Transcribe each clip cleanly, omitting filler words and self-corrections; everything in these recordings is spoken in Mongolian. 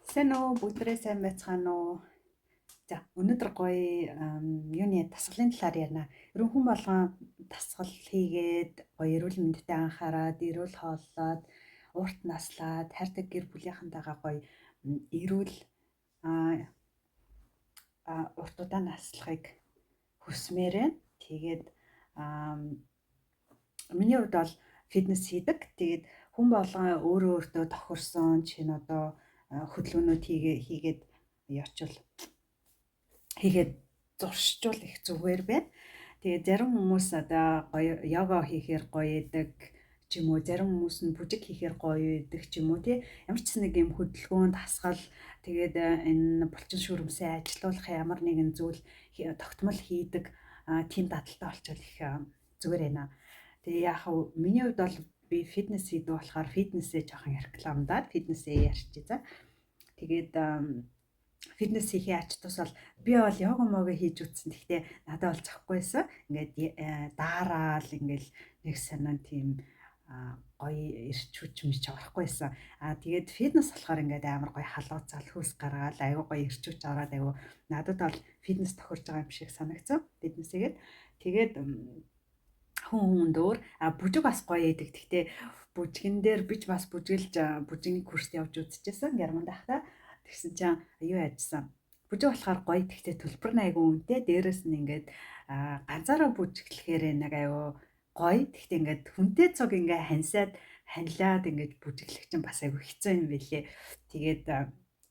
Сайн уу? Бүгдээрээ сайн байцгаана уу? За, өнөөдөр гоё юуны дасгалын талаар ярина. Ерөн хүн болгон дасгал хийгээд гоё эрүүл мэндэд анхаарад, эрүүл хооллоод, урт наслаад, хайртай гэр бүлийнхэнтэйгээ гоё эрүүл урт удаан наслахыг хүсмээр байна. Тэгээд миний хувьд бол фитнес хийдэг. Тэгээд хүн болгон өөрөө өөртөө тохирсон чинь одоо хөдөлгөөнүүд хийгээд явчвал хийгээд зуршчул их зүгээр байна. Тэгээд зарим хүмүүс одоо гоё йога хийхээр гоё идэг ч юм уу, зарим хүмүүс нь бүжиг хийхээр гоё идэг ч юм уу, тий. Ямар ч нэг юм хөдөлгөөн, дасгал, тэгээд энэ булчин шүрмсээ ажилуулах ямар нэгэн зүйл тогтмол хийдэг тийм дадалтай болчвол их зүгээр байна. Тэгээ яах вэ? Миний хувьд бол би фитнес хийдэг болохоор фитнесээ жоохон рекламдаад фитнесээ ярьчих за. Тэгээд фитнес хийхээ ач тус бол би бол йога мога хийж үзсэн. Гэхдээ надад бол зохихгүйсэн. Ингээд daarаал ингээл нэг санаа тийм гоё эрч хүч мэж орохгүйсэн. Аа, тэгээд фитнес болохоор ингээд амар гоё халууцаал хөлс гаргаал аюу гоё эрч хүч ороод аюу надад бол фитнес тохирж байгаа юм шиг санагдсан. Фитнесээгээд тэгээд хүн хүнд өөр. А бүжиг бас гоё идэг. Гэхдээ бүжгэн дээр би ч бас бүжиглж бүжигний курст явж үзчихсэн Германд байхдаа. Тэгсэн чинь юу яжсан. Бүжиг болохоор гоё, гэхдээ төлбөр нь айгүй үнэтэй. Дээрээс нь ингээд ганцаараа бүжиглэхээр нэг айгүй гоё. Гэхдээ ингээд хүнтэй цуг ингээ хансаад ханилаад ингээд бүжиглэх чинь бас айгүй хэцүү юм билээ. Тэгээд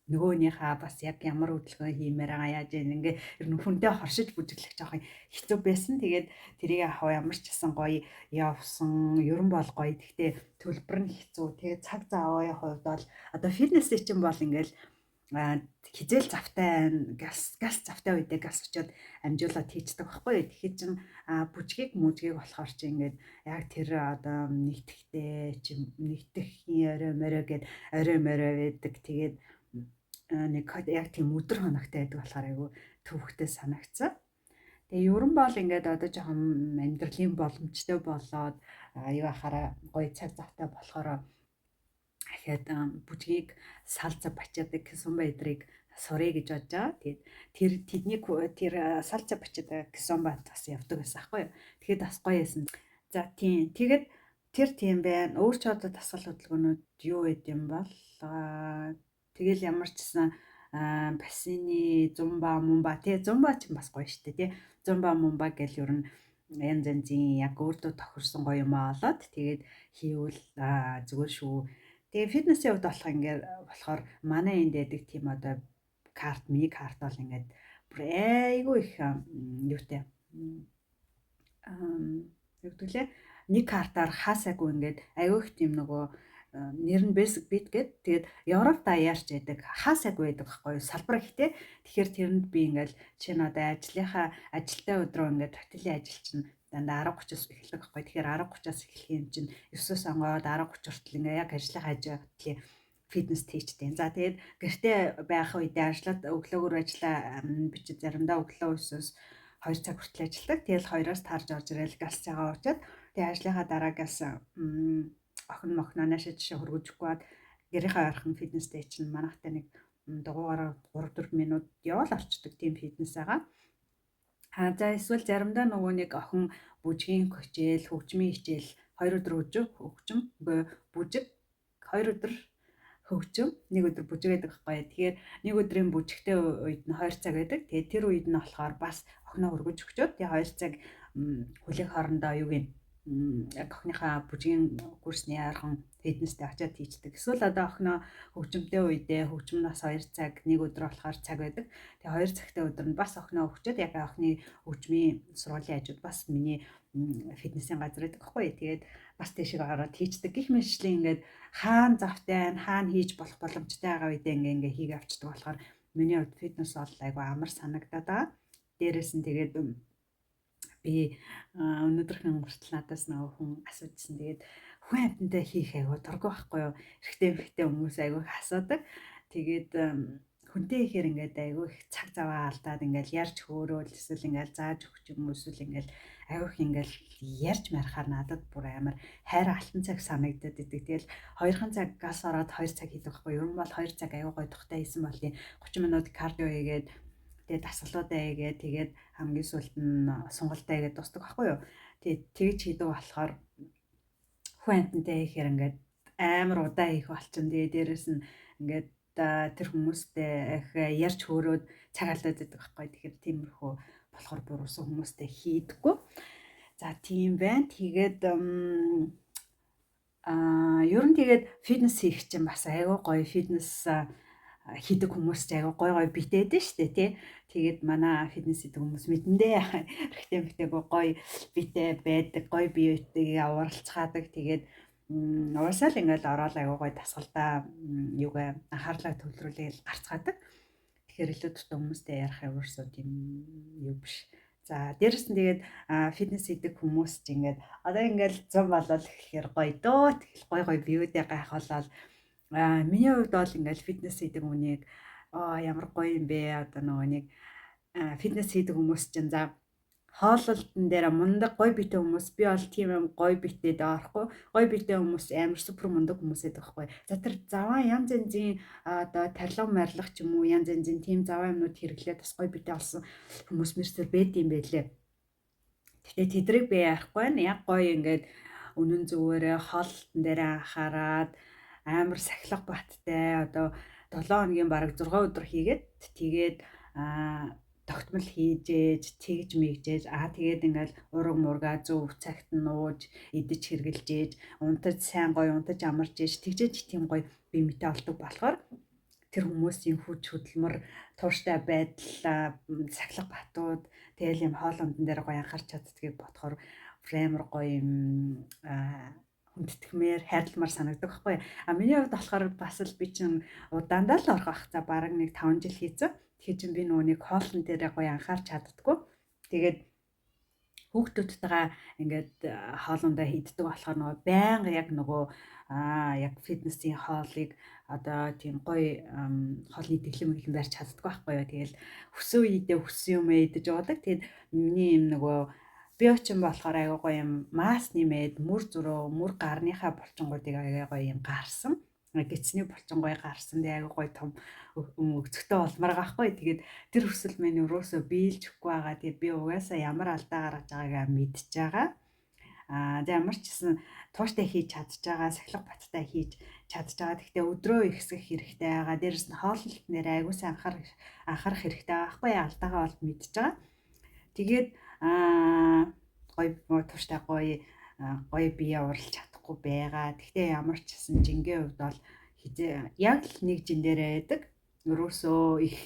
нөгөөнийхөө бас яг ямар хөдөлгөөн хиймээр байгаа, яаж юм ингээ ер нь хүнтэй хоршиж бүжиглэх жоохон хэцүү байсан. Тэгээд тэрийг авах ямар ч гэсэн гоё явсан. Ер нь бол гоё. Гэхдээ төлбөр нь хэцүү. Тэгээд цаг завын хувьд бол одоо фитнесээ чинь бол ингээл хизээл завтай байна. Газ завтай үедээ газ очиод амжуулаад хийчдэг байхгүй юу. Тэгэхээр чин бүжгийг мүжгийг болохоор чи ингээд яг тэр одоо нэгтгэхтэй чи нэгтгэхийн орой морой гэд орой морой байдаг. Тэгээд нэг яг тийм өдөр хоногтой байдаг болохоор айгүй төвхтэй санагдсан. Тэгээ ерөн бол ингээд одоо жоохон амьдралын боломжтой болоод юу ахаараа гоё цаг завтай болохоор ахаад бүжгийг салца бачаадаг кисумба эдрийг сурыг гэж бодож байгаа. Тэгээд тэр тэдний тэр салца бачаадаг кисумба бас явдаг байсан аахгүй юу. Тэгэхээр бас гоё байсан. За тийм. Тэгээд тэр тийм байна. Өөр ч одоо дасгал хөдөлгөөнүүд юу байд юм бол тэгэл ямар ч гэсэн бассейны зумба мумба, тий, зумба ч бас гоё штэ, тий. Зумба мумба гэл ер нь янз янзын яг өөртөө тохирсон гоё юм олоод тэгээд хийвэл зүгээр шүү. Тэгээ фитнесийн хувьд болох ингээд болохоор манай энд байдаг тийм одоо карт, миний карт бол ингээд бүр айгүй их юутай юу гэдэг лээ, нэг картаар хаасаагүй ингээд айгүй их тийм нөгөө нэр нь Basic Bit гээд, тэгээд Европ даяарч байдаг, хаасаагүй байдаг байхгүй юу, салбар ихтэй. Тэгэхээр тэрэнд би ингээл жишээ нь одоо ажлынхаа ажилтаа өдрөө ингээд хотелийн ажил чинь дандаа 10:30-аас эхэлдэг байхгүй. Тэгэхээр 10:30-аас эхлэх юм чинь 9-өөс онгоод 10:30 хүртэл ингээ яг ажлынхаа ажил фитнес тийчтэй. За, тэгээд гэртээ байх үедээ ажиллаад өглөөгөр ажиллаа би чи заримдаа өглөө 9-өөс 2 цаг хүртэл ажилладаг. Тэгэл 2-оос тарж орж ирэл галсцаагаа уучаад, тэгээд ажлынхаа дараа галс охин мохноо наашаа жишээ хөргөж өгөх гээд гэрийнхээ ойрхон фитнестэй чинь манайхтай нэг дугуугаараа 3 4 минут яваал орчдөг тийм фитнес байгаа. А за, эсвэл заримдаа нөгөө нэг охин бүжгийн хичээл, хөгжмийн хичээл 2 өдөр хөгжим, үгүй, бүжиг 2 өдөр хөгжим, нэг өдөр бүжиг байдаг байхгүй. Тэгэхээр нэг өдрийн бүжигтэй үед нь 2 цаг байдаг. Тэгээд тэр үед нь болохоор бас охиноо хөргөж өгчөөд тэгээ 2 цаг хүлээх хоорондоо юу гин яг охиныхаа бүжгийн курсны ойрхон фитнестэй очиад хийчдэг. Эсвэл одоо охиноо хөгжимтэй үедээ хөгжмөнөөс 2 цаг, нэг өдөр болохоор цаг байдаг. Тэгээ 2 цагтай өдөр нь бас охиноо өгчөөд яг охины хөгжмийн сургуулийн хажууд бас миний фитнесийн газар байдаг байхгүй. Тэгээд бас тийшээ ороод хийчдэг. Гэх мэтчлэн ингээд хаана завтай, хаана хийж болох боломжтой байгаа үедээ ингээ ингээ хийгээ авчдаг болохоор миний хувьд фитнес бол айгу амар санагдаад байгаа. Дээрээс нь тэгээд би өнөөдрийнхэн хүртэл надаас нөгөө хүн асуужсэн. Тэгээд хүн амьтантай хийх айгу дургүй байхгүй юу? Эрэгтэй эмэгтэй хүмүүс айгу их асуудаг. Тэгээд хүнтэй ихээр ингээд айгу их цаг заваа алдаад ингээд ярьж хөөрөөл эсвэл ингээд зааж өгч юм уу, эсвэл ингээд Айгүйх ингээл ярьж марихаар надад бүр амар хайр алтан цаг санагдаад идэг. Тэгэл 2хан цаг газ ороод 2 цаг хийдэг байхгүй. Ер нь бол 2 цаг айгүй гоё тухтай хийсэн бол 30 минут кардио хийгээд тэгээд дасгалуудаа хийгээд тэгээд хамгийн сүүлд нь сунгалдаа хийгээд дуустдаг байхгүй юу. Тэгээд тэгж хийдэг болохоор хүн амьтантай хийхээр ингээд амар удаан хийх болчин. Тэгээд дээрэс нь ингээд тэр хүмүүстэй их ярьж хөөрөөд цаг алдаад байдаг байхгүй. Тэгэхээр тиймэрхүү болохоор буруuсан хүмүүстэй хийдэггүй. За тийм байна. Тэгээд ер нь тэгээд фитнес хийх чинь бас айгүй гоё фитнес хийдэг хүмүүс ч айгүй гоё гоё битээд нь штэ тий. Тэгээд манай фитнес хийдэг хүмүүс мэдэндээ эрэгтэй эмэгтэйгүй гоё битэй байдаг, гоё биетэйгээ уралцгаадаг. Тэгээд уусаал ингээл ороод айгүй гоё дасгалдаа юугаа анхаарлаа төвлөрүүлээл гарцгаадаг. Тэгэхээр илүү дуртай хүмүүстэй ярих ерөөсөө тийм юу биш. За дээрэс нь тэгээд фитнес хийдэг хүмүүс ч ингээд одоо ингээл зам болол гэхээр гоё дөө. Тэгэл гоё гоё биеүдээ гайхуулаад миний хувьд бол ингээл фитнес хийдэг хүнийг ямар гоё юм бэ, одоо нөгөө нэг фитнес хийдэг хүмүүс чинь за хооллолтон дээр мундаг гоё биетэй хүмүүс, би бол тийм юм гоё биетэй орохгүй, гоё биетэй хүмүүс амар супер мундаг хүмүүс байдаг байхгүй. За тэр заваа янз янзын одоо тарилга марилга ч юм уу янз янзын тийм заваа юмнууд хэрэглээд бас гоё биетэй болсон хүмүүс мэрсэр байд юм байлээ. Гэтэ тэдрийг би ярихгүй байна. Яг гоё ингээд үнэн зүгээрээ хооллолтон дээр анхаарад амар сахилга баттай одоо 7 хоногийн бараг 6 өдөр хийгээд тэгээд тогтмол хийж ээж тэгж мэгжээж тэгээд ингээл ураг мурга зөв цагт нууж идэж хэрглэж ээж унтаж сайн гоё унтаж амарч ээж тэгжээж тийм гоё бие мэтэй олдог болохоор тэр хүмүүсийн хүч хөдөлмөр тууштай байдал сахилга батууд тэгэл юм хоол ундан дээр гоё анхаарч чаддгийг бодохоор амар гоё юм хүндэтгэмээр хайрламар санагдах байхгүй. А миний хувьд болохоор бас л би чинь удаандаа л орох бах. За бараг нэг 5 жил хийцэн. Тэгэхээр чинь би нөгөө нэг хоолн дээрээ гоё анхаарч чаддггүй. Тэгээд хүүхдүүдтэйгээ ингээд хоолундаа хийддэг болохоор нөгөө байнга яг нөгөө яг фитнесийн хоолыг одоо тийм гоё хоолны дэглэм мэглэм барьж чаддгүй байхгүй юу. Тэгэл хүссэн үедээ хүссэн юм идэж яваадаг. Тэгээд миний юм нөгөө биочин болохоор айгүй гоё юм масс нэмээд мөр зөрөө мөр гарныхаа булчингуудыг айгүй гоё юм гарсан. Гэцний булчингой гарсан. Тэгээ айгүй гоё том өгцөгтэй болмоор байгаа хгүй. Тэгээд тэр хүсэл минь өрөөсөө биелж өгөхгүй байгаа. Тэгээд би угаасаа ямар алдаа гаргаж байгаагаа мэдж байгаа. Тэгээ ямар ч гэсэн тууштай хийж чадж байгаа, сахилга баттай хийж чадж байгаа. Гэхдээ өдрөө ихсгэх хэрэгтэй байгаа. Дээрээс нь хооллолт нэр айгүй сайн анхаарах хэрэгтэй байгаа хгүй. Алдаагаа бол мэдж байгаа. Тэгээд гоё тууштай гоё гоё бие уралж чадахгүй байгаа. Гэхдээ ямар ч гэсэн жингийн хувьд бол хизээ яг л нэг жин дээрээ байдаг. Өрөөсөө их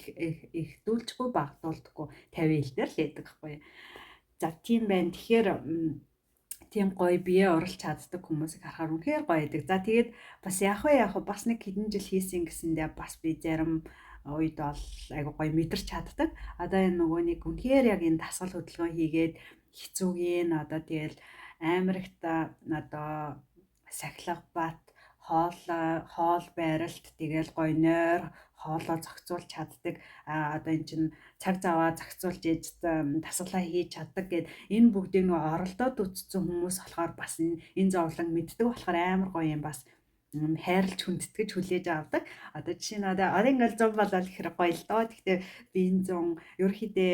их дүүлжгүй багтуулдаггүй 50 ил дээр л байдаг байхгүй. За тийм байна. Тэгэхээр тийм гоё бие уралж чаддаг хүмүүсийг харахаар үнэхээр гоё байдаг. За тэгээд бас яг вэ бас нэг хэдэн жил хийсэн гэсэндээ бас би зарим үед бол айгу гоё мэдэрч чаддаг. Одоо энэ нөгөө нэг үнэхээр яг энэ дасгал хөдөлгөөн хийгээд хэцүүгийн одоо тэгэл амар их одоо сахилга бат хоол байралт тэгэл гоё нойр хоолоо зохицуулж чаддаг. Одоо эн чинь цаг заваа зохицуулж ээж дасгалаа хийж чаддаг гэд энэ бүгдийг нөгөө оролдоод үтцсэн хүмүүс болохоор бас энэ зовлон мэддэг болохоор амар гоё юм бас хайрлж хүндэтгэж хүлээж авдаг. Одоо жишээ нь одоо ингээл зун болол гэхэр гоё л доо. Гэхдээ би энэ зун ерөөхдөө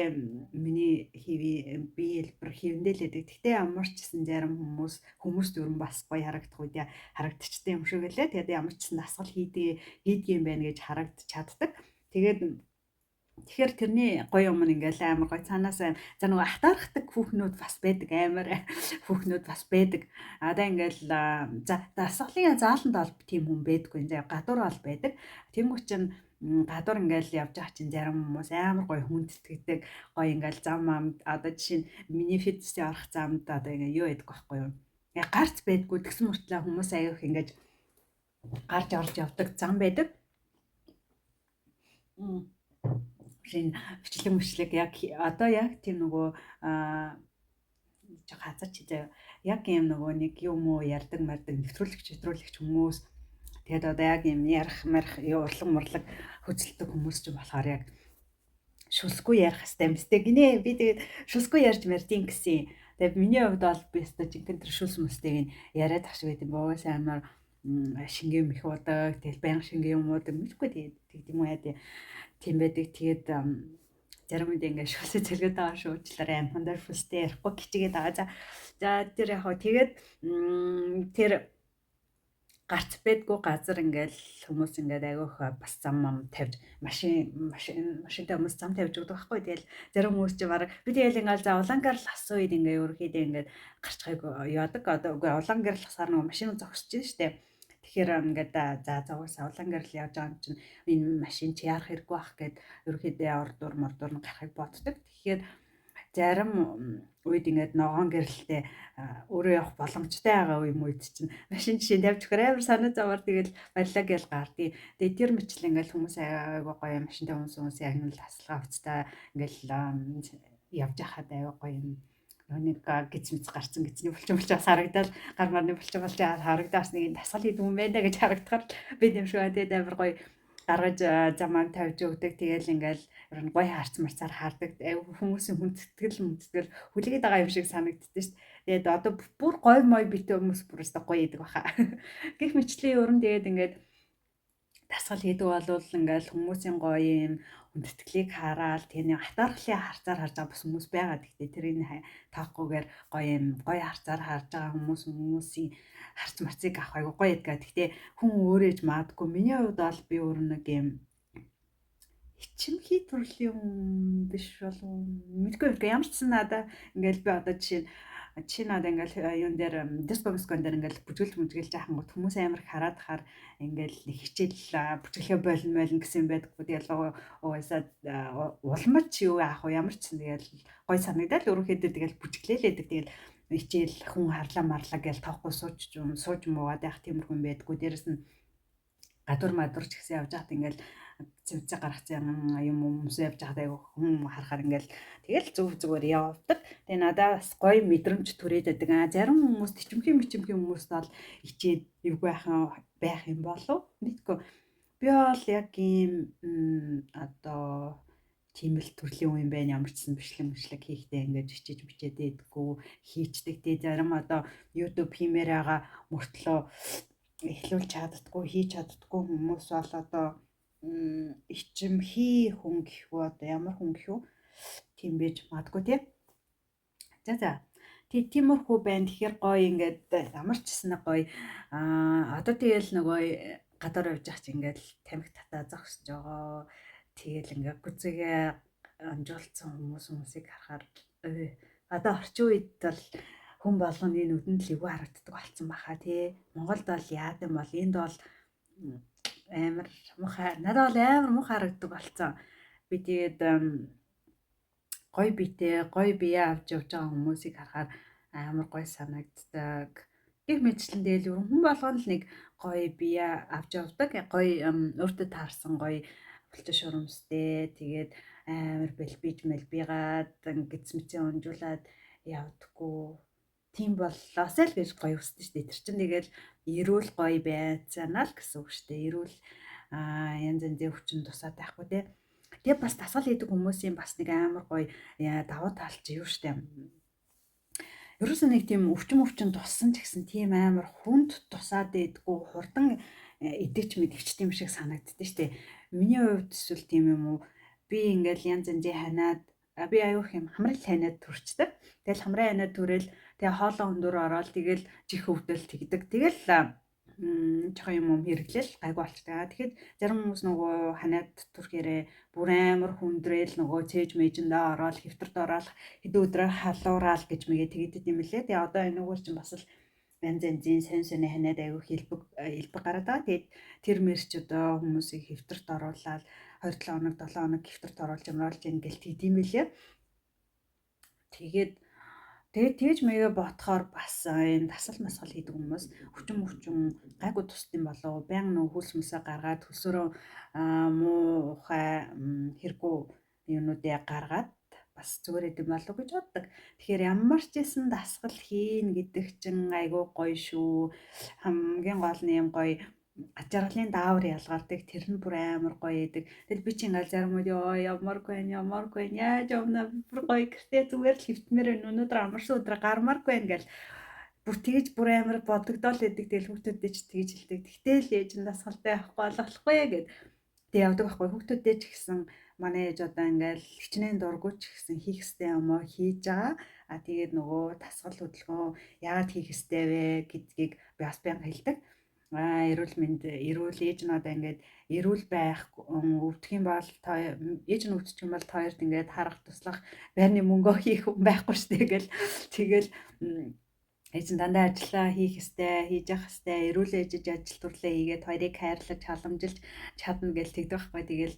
миний хэвээ бие хэлбэр хэвэндээ л байдаг. Гэхдээ ямар ч гэсэн зарим хүмүүст ер нь бас гоё харагдах үед харагдчихсан юм шиг лээ. Тэгээд ямар ч гэсэн дасгал хийдэг юм байна гэж харагдчих чаддаг. Тэгээд тэгэхээр тэрний гоё юм ингээл амар гоё цаанаас за нөгөө атаархдаг хүүхнүүд бас байдаг, амар хүүхнүүд бас байдаг. Одоо ингээл за дасгалын зааланд бол тийм хүн байдаггүй. За гадуур бол байдаг. Тэнгүүт чинь гадуур ингээл явж байгаа чинь зарим хүмүүс амар гоё хүндэтгэдэг. Гоё ингээл зам амд одоо жишээ нь миний фитнесийн орох замд одоо ингээ юу байдаг байхгүй юу? Яг гарц байдгүй тэгсэн мөртлөө хүмүүс аяах ингэж гарч орж явдаг зам байдаг. Шинэ бичлэг мөчлэг яг одоо яг тийм нөгөө жоо хазаач заяа яг юм нөгөө нэг юм уу ярьдаг мардаг нэвтрүүлэгч хүмүүс тэгээд одоо яг юм ярих марих урлаг мурлаг хөцөлдөг хүмүүс ч болохоор яг шүлсгүй ярих хэвээр юм сте гинэ. Би тэгээд шүлсгүй ярьж мэрдин гэсэн. Тэгээ миний хувьд бол би өстой жинхэнэ тэр шүлс мүстэйг нь яриад ах шиг байт юм боо. Угаасаа амар шингэн их уудаг. Тэгэл байнга шингэн юм уудаг. Мэдгүй тэгээд тэгдэм үү яа тийм байдаг. Тэгээд зарим үед ингээд шүлсээ цэлгээд байгаа шүү. Уучлаарай, амхандаар шүлстэй ярихгүй хичээгээд байгаа. За за тэр яг хоо тэгээд тэр гарц байдгүй газар ингээл хүмүүс ингээд айгүйх бас зам ам тавьж машинтай хүмүүс зам тавьж өгдөг байхгүй. Тэгэл зарим хүмүүс чи бараг би тэгэл ингээл за улаан гэрэл хасан үед ингээ ерөнхийдөө ингээд гарчхайг яадаг. Одоо үгүй улаан гэрэл хасаар нөгөө машин зогсож штэ. Тэгэхээр ингээд за зогсоо улаан гэрэл явж байгаа юм чинь энэ машин чи яарах хэрэггүй бах гэд ерөнхийдөө ордуур мордуур нь гарахыг боддог. Тэгэхээр зарим үед ингээд ногоон гэрэлтэй өөрөө явах боломжтой байгаа юм үед чинь машин жишээ тавьж өгөхөр амар санаа зовоор тэгэл баярлаа гэж гардыг. Тэгээ тэр мэтлэн ингээд хүмүүс айгүй гоё машинтай хүмүүсийн агнал тасалгаа хувцтай ингээд явж байхад айгүй гоё юм нэг гиз мэц гарцсан гизний булчин булчин бас харагдал гар марны булчин булчин харагдаа бас нэг дасгал хийдэг юм байна гэж харагдахаар би юм шиг байна. Тэгээд амар гоё гаргаж замаа тавьж өгдөг. Тэгэл ингээл ер нь гоё харц марцаар хардаг. Айгу хүмүүсийн хүндэтгэл хүлээгээд байгаа юм шиг санагддээ шүү дээ. Тэгээд одоо бүр гоё мой битээ хүмүүс бүр өстой гоё идэг баха. Гэх мэтлэн ер нь тэгээд ингээд дасгал хийдэг болвол ингээл хүмүүсийн гоё юм хүндэтгэлийг хараад тэрний хатаархлын харцаар харж байгаа бас хүмүүс байгаа. Гэхдээ тэрийг таахгүйгээр гоё юм гоё харцаар харж байгаа хүмүүс хүмүүсийн харц марцыг авах айгу гоё гэдэг. Гэхдээ хүн өөрөөж маадгүй. Миний хувьд бол би өөр нэг юм хичимхий төрлийн хүн биш болов мэдгүй ямар ч сан надаа ингээл би одоо жишээ нь чи надад ингээл юун дээр диско мискон дээр ингээл бүжгэлж мүжгэлж яхангууд хүмүүс амар их хараад хаар ингээл хичээл бүжгэлээ болно молно гэсэн юм байдаггүй. Тэгэл угаасаа улмаж юу яах вэ, ямар ч тэгэл гой санагдал өрөөхөдөө тэгэл бүжгэлээлээдэг. Тэгэл хичээл хүн харлаа марлаа гэж тоохгүй сууж муугаад байх тиймэрхүү юм байдаггүй. Дээрэс нь гадуур мадуур ч гэсэн явж байхад ингээл цэвцэг гаргацсан юм хүмүүс явж байхад айгу хүн харахаар ингээл тэгэл зөв зүгээр явдаг. Тэгээ надаа бас гоё мэдрэмж төрээд байдаг. А зарим хүмүүс тичмхий мичмхий хүмүүс бол ичээд эвгүй байх юм болов мэдгүй. Би бол яг ийм одоо тийм л төрлийн үе юм байна. Ямар ч сан бичлэг мөчлөг хийхдээ ингээд хичээж бичээд идэггүй хийчдэг. Тэгээ зарим одоо YouTube хиймээр байгаа мөртлөө эхлүүлж чаддггүй, хийж чаддггүй хүмүүс бол одоо ичимхий хүн гэх үү, одоо ямар хүн гэх үү, тийм байж магадгүй тий. За за. Тиймэрхүү байна. Тэгэхээр гоё ингээд ямар ч гэсэн гоё. Аа одоо тэгэл нөгөө гадаар явж явах чи ингээд тамхи татаа зогсож байгаа. Тэгэл ингээд гүзэгээ амжуулсан хүмүүсийг харахаар одоо орчин үед бол хүн болгоны нүдэнд л эвгүй харагддаг болсон баха тий. Монголд бол яад юм бол энд бол амар муухай. Надад бол амар муухай харагддаг болсон. Би тэгээд гоё биетэй, гоё бие авч явж байгаа хүмүүсийг харахаар амар гоё санагддаг. Гэх мэтчлэн тэгэл ер нь хүн болгоно л нэг гоё бие авч явдаг. Гоё өөртөө таарсан гоё булчин шурамстэй. Тэгээд амар бэлбиж мэлбигаад гиз мэцэн унжуулаад явдггүй. Тийм боллоосай л гэж гоё хүсдэг шүү дээ. Тэр чинь тэгэл эрүүл гоё байцаана л гэсэн үг шүү дээ. Эрүүл янз янзын хүчин тусаад байхгүй те. Тэгээ бас дасгал хийдэг хүмүүсийн бас нэг амар гоё давуу тал чи юу шүү дээ. Ерөөсөө нэг тийм өвчин туссан ч гэсэн тийм амар хүнд тусаад байдггүй, хурдан идэж мэдгчт юм шиг санагддээ шүү дээ. Миний хувьд эсвэл тийм юм уу? Би ингээл янз янзын ханаад би аюух юм хамрал ханаад төрчдөг. Тэгэл хамрын ханаад төрөөл тэгээ хоолоо өндөр ороод тэгэл чих өвдөл тэгдэг. Тэгэл жоохон юм хэрэглээл гайгүй болчтой. Тэгэхээр зарим хүмүүс нөгөө ханаад төрхээрээ бүр амар хүндрэл нөгөө цээж мэжэндээ ороод хэвтэрт ороод хэдэн өдрөөр халуураал гэж мэгээ тэгдэд юм лээ. Тэгээ одоо энэгээр чинь бас л янз янзын сонь сонь ханаад айгүй хэлбэг гараад байгаа. Тэгээд тэр мэрч одоо хүмүүсийг хэвтэрт оруулаад 2-7 хоног 7 хоног хэвтэрт оруулж амруулж ингээл тэгдэм билээ. Тэгээд тэгж мэгээ ботхоор бас энэ дасгал масгал хийдэг хүмүүс хүчин гайгүй тусдсан болов. Баян нөө хөлс мөсөө гаргаад хөлсөрөө муухай хэрэггүй юмнуудыг гаргаад бас зүгээр идэм болов гэж боддог. Тэгэхээр ямар ч байсан дасгал хийн гэдэг чинь айгүй гоё шүү. Хамгийн гол нь юм гоё Ад жаргалын даавар ялгардаг. Тэр нь бүр амар гоё идэг. Тэгэл би чи ингээл зарим үед ёо ямаргүй байна, ямаргүй байна, яаж явна бүр гоё гэртээ зүгээр л хөвтмээр байна. Өнөөдөр амарсан өдөр гармааргүй байна гэл бүр тэгж бүр амар бодогдоол идэг. Тэгэл хүүхдүүдээ ч тэгж хэлдэг. Тэгтэл ээж нь дасгалтай явахгүй болохгүй гэд. Тэг явдаг байхгүй хүүхдүүдээ ч гэсэн манай ээж одоо ингээл хичнээн дургуй ч гэсэн хийх ёстой юм уу хийж байгаа. А тэгээд нөгөө дасгал хөдөлгөөн яагаад хийх ёстой вэ гэдгийг би бас байнга хэлдэг. Эрүүл мэнд, эрүүл ээж нь одоо ингээд эрүүл байх, өвдөх юм бол та ээж нь өвдчих юм бол та хоёрт ингээд харах туслах байрны мөнгөө хийх хүн байхгүй штэ гэл тэгэл ээж нь дандаа ажиллаа хийх ёстой, хийж явах ёстой, эрүүл ээжж ажил төрлөө хийгээд хоёрыг хайрлаж халамжилж чадна гэл тэгдэг байхгүй. Тэгэл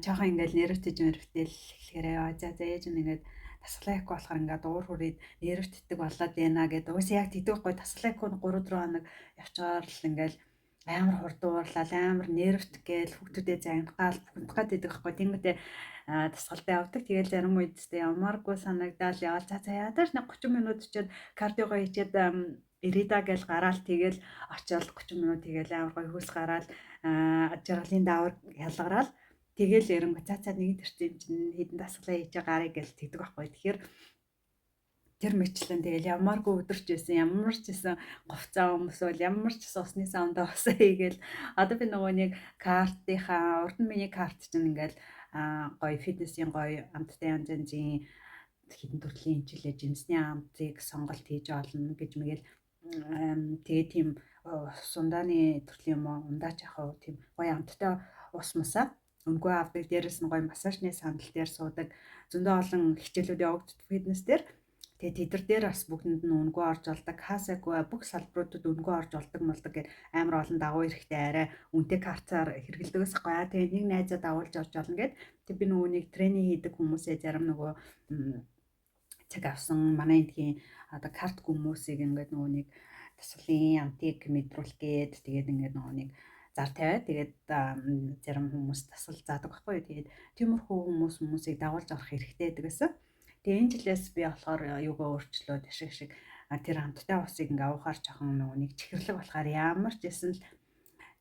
жоохон ингээд нервтэй мэрвтэл эхлэхээр яа за за ээж нь ингээд дасгалаа хийхгүй болохоор ингээд уур хүрээд нервтдэг болоод байна гэдэг. Угсаа яг тэгдэг байхгүй. Дасгалаа хийхгүй 3 4 хоног явчаар л ингээд амар хурд уурлал, амар нервт гээл хүүхдүүдээ загнагаал бүхэнтэх гээд байдаг байхгүй. Тэнгүүтээ дасгалтай явдаг. Тэгэл зарим үед тест ямааргүй санагдаал яваал за за ядаж нэг 30 минут очиод кардиого хийчихэд ирида гэл гараал тэгэл очиод 30 минут тэгэл амар гоё хөлс гараал жаргалын даавар ялгараал тэгэл эрэнгүү за за нэг төрсөн юм чинь хэдэн дасгалаа хийж гарыг гэл тэгдэг байхгүй. Тэгэхээр тэр мэтлэн тэгэл ямааргүй өдөрч байсан, ямар ч байсан говцаа өмсөөл, ямар ч байсан усны саундаа усаа хийгээл одоо би нөгөө нэг картынхаа урд нь миний карт чинь ингээл гоё фитнесийн гоё амттай янз янзын хэдэн төрлийн хэмжээлээ жимсний амтыг сонголт хийж олно гэж мэгэл тэгээ тийм сундааны төрлийн юм уу ундаач яах вэ тийм гоё амттай ус мусаа үнэгүй авдаг, дээрэс нь гоё массажны сандал дээр суудаг, зөндөө олон хичээлүүд явагддаг фитнес дээр. Тэгээ тэдэр дээр бас бүгдэнд нь үнэгүй орж болдог, касагүй бүх салбаруудад үнэгүй орж болдог молдог гэх амар олон дагуу эрэхтэй арай үнэтэй картаар хэрэглэдэг ус гоё. Тэгээ нэг найзаа дагуулж орж олно гэд. Тэг би нөгөө нэг тренинг хийдэг хүмүүсээ зарим нөгөө цаг авсан манай эндхийн одоо карт хүмүүсийг ингээд нөгөө нэг дасгалын амтыг мэдрүүлэх гээд тэгээд ингээд нөгөө нэг зар тавиад тэгээд зарим хүмүүс дасгал заадаг байхгүй юу. Тэгээд тиймэрхүү хүмүүсийг дагуулж авах хэрэгтэй гэдэг гэсэн. Тэгээ энэ жилээс би болохоор юугаа өөрчлөөд ашиг шиг тэр амттай усыг ингээ уухаар жоохон нөгөө нэг чихэрлэг болохоор ямар ч байсан л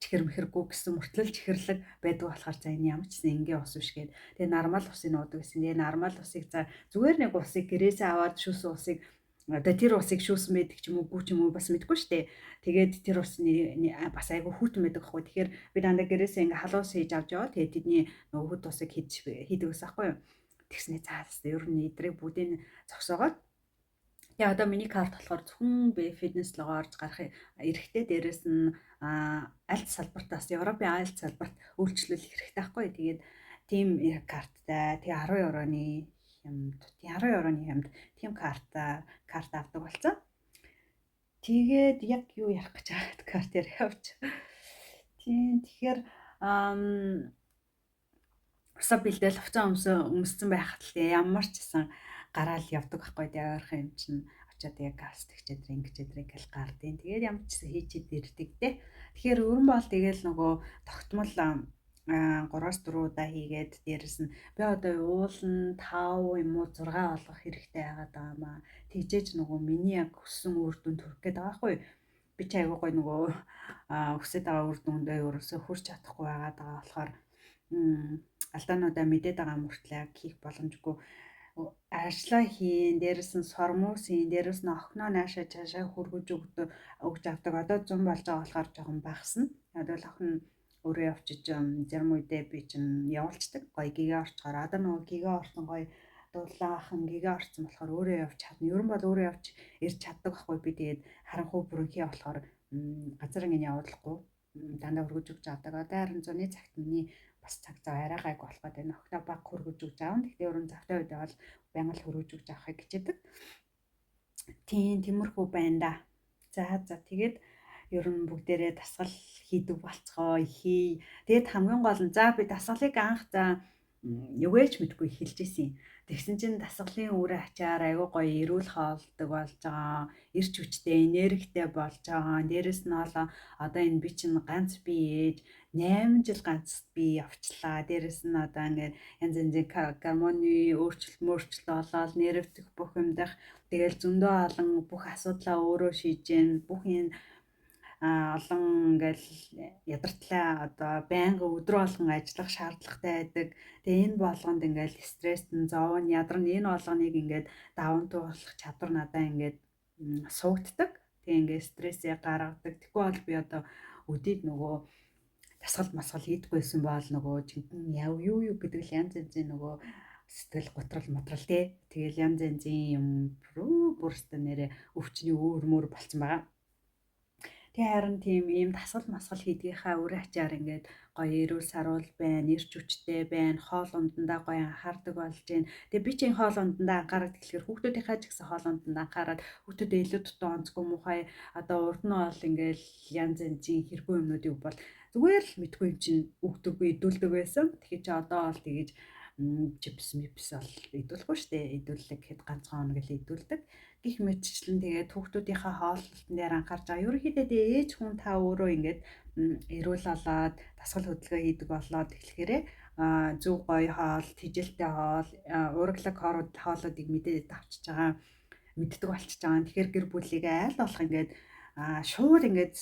чихэр мэхэргүй гэсэн мөртлөл чихэрлэг байдаг болохоор за энэ ямар ч гэсэн энгийн ус биш гээд тэгээ нормал усыг нуудаг гэсэн. Тэгээ нормал усыг за зүгээр нэг усыг гэрээсээ аваад шүүсэн усыг одоо тэр усыг шүүсэн байдаг ч юм уу гүү ч юм уу бас мэдэхгүй шүү дээ. Тэгээд тэр усны бас айгүй хүйтэн байдаг хгүй. Тэгэхээр би дандаа гэрээсээ ингээ халуун ус хийж авч яваа. Тэгээд тэдний нөгөө хүт усыг хийж хийдэг гэсэн аахгүй юу. Тэгснээ заас ер нь эдрийг бүгдийг зогсоогоод. Тэгээ одоо миний карт болохоор зөвхөн би фитнес лого орж гарах эрхтэй, дээрэс нь альт салбартаас Европын альт салбарт үйлчлүүлэх хэрэгтэй байхгүй. Тэгээд тийм карттай тэгээ 10 евроны хямд, 10 евроны хямд тийм карта авдаг болсон. Тэгээд яг юу ярих гэж байгаа карт яриа явж. Тийм тэгэхээр усаа бэлдээл хувцас өмссөн байхад л ямар ч гэсэн гараал явдаг байхгүй. Тэгээ ойрхон юм чинь очиод яг газ тэгчээд ингэж гэл гардیں۔ Тэгээд ямар ч гэсэн хийчихэд ирдэг те. Тэгэхээр өрн бол тэгэл нөгөө тогтмол 3-4 удаа хийгээд дээрэс нь би одоо уулын 5 юм уу 6 олгох хэрэгтэй байгаад байгаа маа. Тэгжээж нөгөө миний яг хүссэн үр дүн төрөх гээд байгаа байхгүй. Би ч айгүй гой нөгөө хүсэж байгаа үр дүндээ ерөөсөө хүрч чадахгүй байгаад байгаа болохоор алдаануудаа мэдээд байгаа мөртлөө хийх боломжгүй ажлаа хийн, дээрэс нь сормуус хийн, дээрэс нь охиноо наашаа цаашаа хөргөж өгч авдаг. Одоо 100 болж байгаа болохоор жоохон багасна. Одоо л охин өөрөө явчиж зарим үедээ би чинь явуулцдаг. Гоё гэгээ орчхоор одоо нөгөө гэгээ орсон гоё дулаахан гэгээ орсон болохоор өөрөө явж чадна. Ер нь бол өөрөө явж ирж чаддаг байхгүй би. Тэгээд харанхуй бүрэнхий болохоор газар ингэ явуулахгүй дандаа хөргөж өгч авдаг. Одоо харин зуны цагт миний бас цаг зав арай гайг болох гэдэг. Охиноо баг хөргөж өгч аавна. Гэхдээ өрөн завтай үед бол байнга л хөргөж өгч авахыг хичээдэг. Тийм тиймэрхүү байна да. За за тэгээд ер нь бүгдээрээ дасгал хийдэг болцгоо хий. Тэгээд хамгийн гол нь за би дасгалыг анх за юугээч мэдгүй эхэлж исэн. Тэгсэн чинь дасгалын үр ачаар айгүй гоё эрүүл хоолдог болж байгаа, эрч хүчтэй, энергитэй болж байгаа. Дээрэс нь бол одоо энэ би чинь ганц би ээж 8 жил ганц би явчлаа. Дээрэс нь одоо ингээд янз янзын гормоны өөрчлөлт мөрчлөлт болоод нервтэх бүх юмдах тэгэл зөндөө олон бүх асуудлаа өөрөө шийдэж гэн бүх энэ Олон ингээл ядартлаа одоо байнга өдрө болгон ажиллах шаардлагатай байдаг. Тэгээ энэ болгонд ингээл стресс нь зов нь ядарна, энэ болгоныг ингээд даван туулах чадвар надаа ингээд суугддаг. Тэгээ ингээд стрессээ гаргадаг. Тэгэхгүй бол би одоо өдийд нөгөө дасгал масгал хийдэггүйсэн бол нөгөө жинхэнэ яв юу юу гэдэг л янз янзын нөгөө сэтгэл готрол мотрол тий. Тэгэл янз янзын юм бүрстэ нэрэ өвчний өөр мөр болцсон байгаа. Тэгээ харин тийм ийм дасгал масгал хийдгийнхаа үр ачаар ингээд гоё эрүүл саруул байна, эрч хүчтэй байна, хоол ундандаа гоё анхаардаг болж байна. Тэгээ би чинь хоол ундандаа анхаардаг гэхэлэр хүүхдүүдийнхээ ч гэсэн хоол ундандаа анхаарад хүүхдүүдээ илүү дутуу онцгүй муухай одоо урд нь бол ингээд янз янзын хэрэггүй юмнуудыг бол зүгээр л мэдгүй юм чинь өгдөггүй идүүлдэг байсан. Тэгэхээр чи одоо бол тэгэж чипс мипс бол идүүлэхгүй шүү дээ. Идүүллэг гэхэд ганцхан хоног л идүүлдэг. Гэх мэтчлэн тэгээд хүүхдүүдийнхээ хооллолтон дээр анхаарч байгаа. Ерөнхийдөө тэгээ ээж хүн та өөрөө ингээд эрүүл болоод дасгал хөдөлгөөн хийдэг болоод тэгэхээр зөв гоё хоол, тэжээлтэй хоол, уурглаг хоолуудыг мэдээд авчиж байгаа, мэддэг болчихж байгаа. Тэгэхээр гэр бүлийг айл болох ингээд шууд ингээд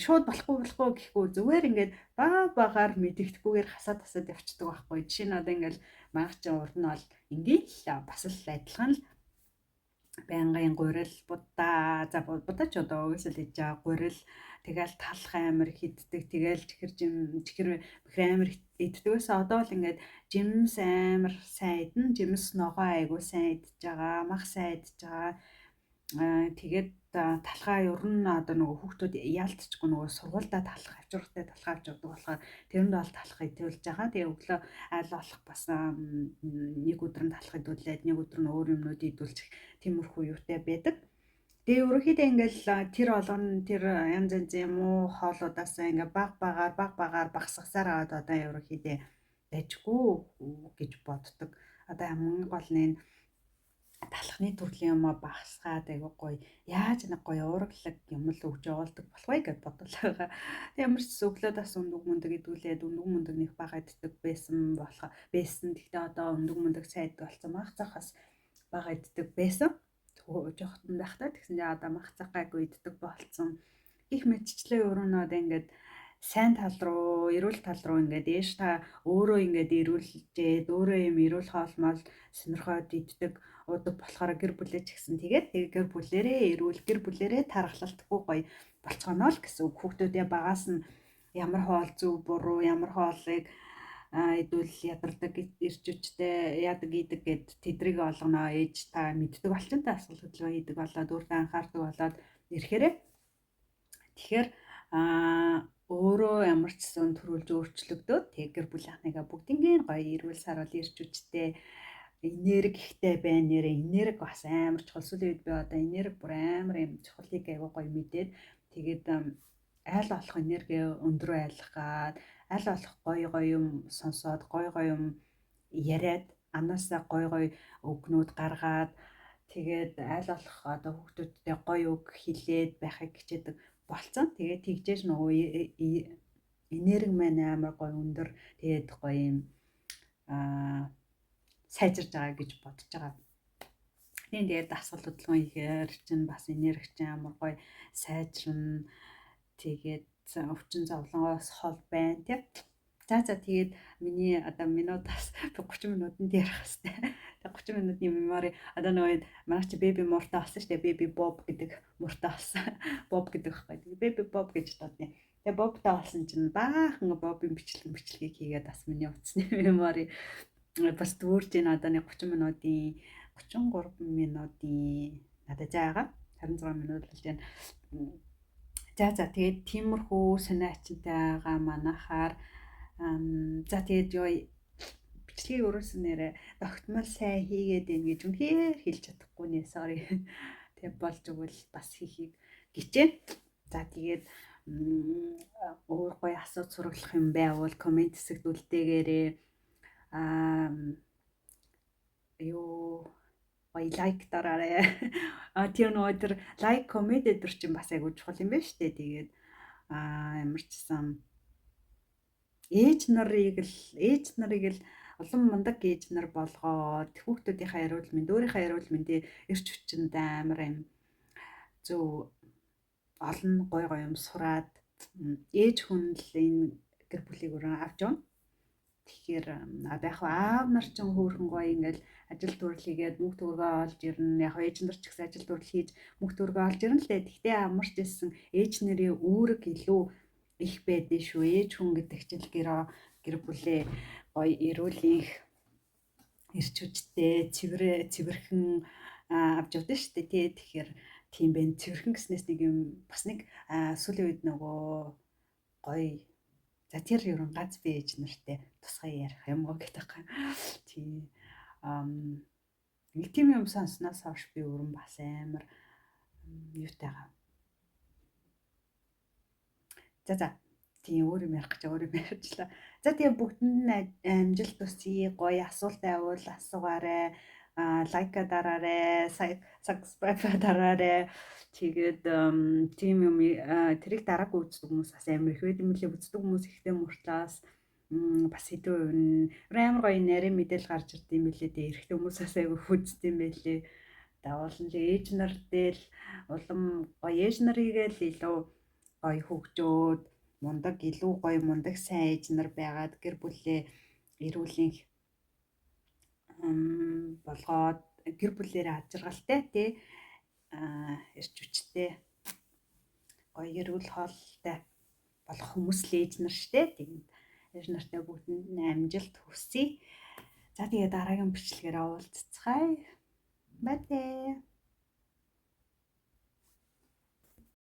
шууд болохгүй болохгүй гэхгүй зүгээр ингээд баг багаар мэдэгдэхгүйгээр хасаад хасаад явцдаг байхгүй. Жишээ нь одоо ингээд манайх чинь урд нь бол ингийн л бас л адилхан л байнгын гурил будаа, за будаа ч одоо угсаал хийж байгаа гурил, тэгэл талах амар хиддэг, тэгэл чихэр жим чихэр бэхэр амар иддэг байсан. Одоо л ингээд жимс амар сайн идэн, жимс ногоо айгуу сайн идэж байгаа, мах сайн идэж байгаа. Тэгээд талхаа ер нь одоо нөгөө хүүхдүүд яалтчгүй нөгөө сургуульдаа талах авчиргатай талхаа авч явдаг болохоор тэрэнд бол талах идүүлж байгаа. Тэгээ өглөө айл болох бас нэг өдөр нь талах идүүлээд нэг өдөр нь өөр юмнууд идүүлчих тиймэрхүү юутай байдаг. Тэгээ ерөнхийдөө ингээл тэр болгоно тэр янз янзын муу хоолуудаас ингээ баг багаар баг багаар багсгасаар аваад одоо ерөнхийдөө дайжгүй гэж боддог. Одоо хамгийн гол нь энэ талхны төрлийн юмаа багасгаад айгуу гоё яаж нэг гоё уураглаг юм л өгж явуулдаг болох вэ гэд бодлоо байгаа. Тэг ямар ч өглөө бас өндөг мөндөг идүүлээд өндөг мөндөг нэх бага иддэг байсан болох байсан. Тэгтээ одоо өндөг мөндөг сайн иддэг болсон. Мах цах бас бага иддэг байсан. Жоохтон байхдаа тэгсэн чинь одоо мах цах гайгүй иддэг болцсон. Гэх мэтчлээ өрөөнөд ингээд сайн тал руу, эрүүл тал руу ингээд ээж та өөрөө ингээд эрүүлжээд өөрөө юм эрүүл хоолмол сонирхоод иддэг уудаг болохоор гэр бүлээ ч гэсэн тэгээд тэг гэр бүлэрээ эрүүл гэр бүлэрээ тархалалтгүй гоё болцгоно л гэсэн үг. Хүүхдүүдээ багаас нь ямар хоол зөв буруу, ямар хоолыг идвэл ядардаг, эрч хүчтэй яадаг идэг гэд тэдрийг олгоно ээж та мэддэг болчин та асуулт хөдөлгөөн хийдэг болоод өөртөө анхаардаг болоод ирэхээрээ тэгэхээр өөрөө ямар ч сан төрүүлж өөрчлөгдөөд тэг гэр бүлийнхнийгаа бүгднийг гоё эрүүл саруул эрч хүчтэй энерги ихтэй байна нэрээ. Энерги бас амар чухал. Сүүлийн үед би одоо энерги бүр амар юм чухлыг айгуу гоё мэдээд тэгээд аль болох энерги өндөр айлах гад аль болох гоё гоё юм сонсоод гоё гоё юм яриад анаасаа гоё гоё үгнүүд гаргаад тэгээд аль болох одоо хүүхдүүдтэй гоё үг хэлээд байхыг хичээдэг болцсон. Тэгээд тэгжээж нөгөө энерги маань амар гоё өндөр тэгээд гоё юм сайжирж байгаа гэж бодож байгаа. Тийм тэгээд дасгал хөдөлгөөн хийхээр чинь бас энерги чинь амар гоё сайжирна. Тэгээд өвчин зовлонгоос хол байна тий. За за тэгээд миний одоо минутаас 30 минутанд ярих хэвээр. Тэгээд 30 минутны memory одоо нөгөө манай чи baby мууртай болсон шүү дээ. Baby Bob гэдэг мууртай болсон. Bob гэдэг байхгүй. Тэгээд baby Bob гэж дуудана. Тэгээд Bobтай болсон чинь баахан Bob-ын бичлэг бичлэгийг хийгээд бас миний утасны memory бас дүүрж байна. Одоо нэг 30 минутын 33 минутын надад зайгаа 26 минут болж байна. За за тэгээд тиймэрхүү сонио ачинтай байгаа манахаар за тэгээд юу бичлэгийг өрөөсөн нэрэ тогтмол сайн хийгээд байна гэж үнэхээр хэлж чадахгүй нэ sorry. Тэгээд болж өгвөл бас хийхийг гिचээ. За тэгээд өөр гоё асууц сураглах юм байвал комент хэсэгт үлдээгээрэй. Юу гоё лайк дараарай. Тэр нөгөө тэр лайк комент эдэр чинь бас айгуу чухал юм байна шүү дээ. Тэгээд ямар ч сан ээж нарыг л улам мундаг ээж нар болгоод хүүхдүүдийнхээ эрүүл мэнд, өөрийнхөө эрүүл мэндийн эрч хүчинд амар юм зөв Олон гой гой юм сураад ээж хүн л энэ гэр бүлийг өрөө авч явна. Тэгэхээр яг аав нар ч хөөрхөн гоё ингээл ажил дүрл хийгээд мөнгө төгрөгөө олж ирнэ. Яг ээж нар ч гэсэн ажил дүрл хийж мөнгө төгрөгөө олж ирнэ л дээ. Тэгтээ ямар ч байсан ээж нарын үүрэг илүү их байдэн шүү. Ээж хүн гэдэг чинь л гэр бүлээ гоё эрүүлийнх эрч хүчтэй, цэвэр цэвэрхэн авч явдаг шүү дээ тий. Тэгэхээр тийм байх. Цэвэрхэн гэснээс нэг юм бас нэг сүүлийн үед нөгөө гоё. За, тэр ерөн ганц би ээж нартай тусгай ярих юм го гэдэг. Тийм. Нэг тийм юм сонсноос хойш би өрн бас амар юутайгаа. За. Тийм, өөр юм ярих гэж өөр юм ярьчлаа. За, тэгээ бүгдэнд нь амжилт хүсье. Гоё асуулт байвал асуугаарай. Like дараарай, subscribe дараарай. Тэгээд тийм юм тэрийг дараагүй үздэг хүмүүс бас амар их байд юм лээ. Үздэг хүмүүс ихтэй мөртлөөс бас хэдэн хувь нь амар гоё нарийн мэдээлэл гарч ирд юм билээ дээ. Эрэгтэй хүмүүс бас айгүй үздэг юм байлээ. Давуулан л ээж нар дээр улам гоё ээж нарыг л илүү гоё хөгжөөд, мундаг, илүү гоё мундаг сайн ээж нар байгаад гэр бүлээ эрүүлийн болгоод гэр бүлээрээ аз жаргалтай тий эрч хүчтэй гоё эрүүл хоолтой болох хүмүүс л ээж нар штэ. Тэгээд ээж нартай бүгдэнд нь амжилт хүсье. За, тэгээ дараагийн бичлэгээр уулзцгаая. Bye.